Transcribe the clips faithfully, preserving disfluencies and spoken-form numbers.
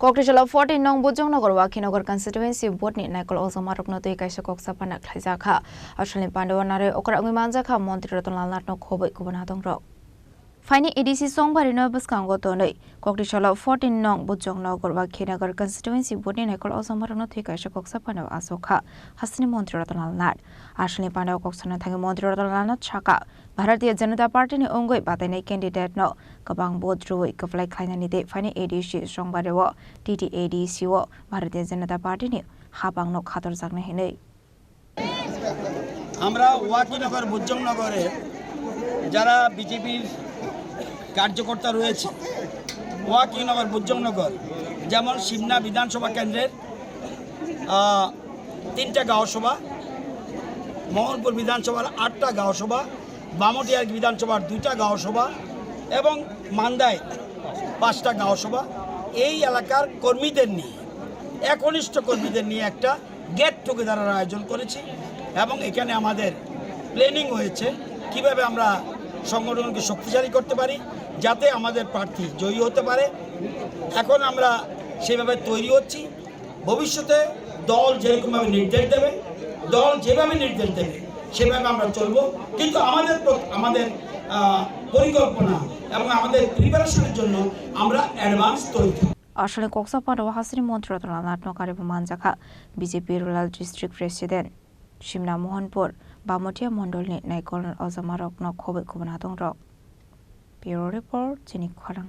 Koktisala fourteen nong Bujongnagar Wakhinagar constituency vote ni naikol ojama rokno twi kaisa kok saphana khlaijak kha. Asalni pandao nare okra wngwi manjak kha Montri Ratan Lal Nath no khoboi kubun hadong rok. Phaini A D C chongbari no bwskango tonwi Koktisala fourteen nong Bujongnagar Wakhinagar constituency vote ni naikol ojama rokno twi kaisa kok saphana asok kha hasteni Montri Ratan Lal Nath. Asalni pandao kok sana thangwi Montri Ratan Lal Nath saka Bharatiya Janata Party ni wngwi batainai candidate no kwbang vote rwui kwplai khlainani tei phaini A D C chongbari o T T A D C o Bharatiya Janata Party ni habang no khatorjaknai hinwi. আমরা ওয়াকিনগর বুজ্জংনগরে যারা বিজেপির কার্যকর্তা রয়েছে, ওয়াকিনগর বুজ্জংনগর, যেমন সিমনা বিধানসভা কেন্দ্রের আহ, তিনটা গাঁও সভা, মোহনপুর বিধানসভার আটটা গাঁও সভা, বামুটিয়া বিধানসভার দুইটা গাঁও সভা এবং মান্দায় পাঁচটা গাঁও সভা, এই এলাকার কর্মীদের নিয়ে, একনিষ্ঠ কর্মীদের নিয়ে একটা গেট টুগেদারের আয়োজন করেছি এবং এখানে আমাদের প্ল্যানিং হয়েছে কিভাবে আমরা সংগঠনকে শক্তিশালী করতে পারি, যাতে আমাদের প্রার্থী জয়ী হতে পারে। এখন আমরা সেভাবে তৈরি হচ্ছি। ভবিষ্যতে দল যেরকমভাবে নির্দেশ দেবে, দল যেভাবে নির্দেশ দেবে সেভাবে আমরা চলবো। কিন্তু আমাদের প্র- আমাদের আহ, পরিকল্পনা এবং আমাদের প্রিপারেশনের জন্য আমরা অ্যাডভান্স তৈরি থাকবো। Asalni koksa pandao hasteni Montri Ratan Lal Nath no karibo manjakha B J P Rural District President Simna Mohanpur Bamotia Mondol ni naikol ojama rokno khoboi kubun hadong rok. Bureau Report, Chini Khorang.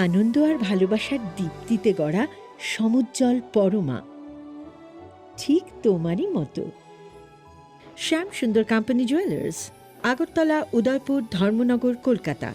আনন্দ আর ভালোবাসার দীপ্তিতে গড়া সমুজ্জ্বল পরমা, ঠিক তোমারই মতো। শ্যাম সুন্দর company jewellers, Agartala, উদয়পুর, ধর্মনগর, কলকাতা।